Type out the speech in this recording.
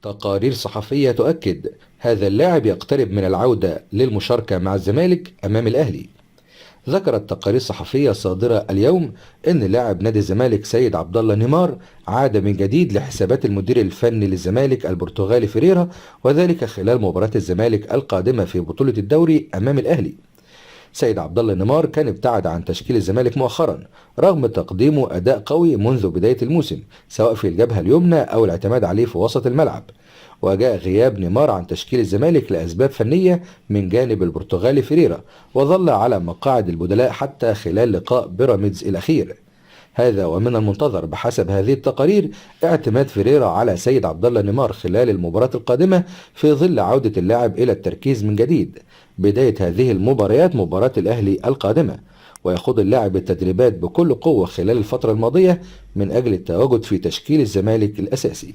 تقارير صحفية تؤكد هذا اللاعب يقترب من العودة للمشاركة مع الزمالك أمام الأهلي. ذكرت تقارير صحفية صادرة اليوم أن لاعب نادي الزمالك سيد عبد الله نيمار عاد من جديد لحسابات المدير الفني للزمالك البرتغالي فيريرا، وذلك خلال مباراة الزمالك القادمة في بطولة الدوري أمام الأهلي. سيد عبد الله نيمار كان ابتعد عن تشكيل الزمالك مؤخرا رغم تقديمه أداء قوي منذ بداية الموسم، سواء في الجبهة اليمنى أو الاعتماد عليه في وسط الملعب. وجاء غياب نيمار عن تشكيل الزمالك لأسباب فنية من جانب البرتغالي فيريرا، وظل على مقاعد البدلاء حتى خلال لقاء بيراميدز الأخير. هذا ومن المنتظر بحسب هذه التقارير اعتماد فيريرا على سيد عبد الله نيمار خلال المباراة القادمة في ظل عودة اللاعب إلى التركيز من جديد. بداية هذه المباريات مباراة الأهلي القادمة، ويخوض اللاعب التدريبات بكل قوة خلال الفترة الماضية من أجل التواجد في تشكيل الزمالك الأساسي.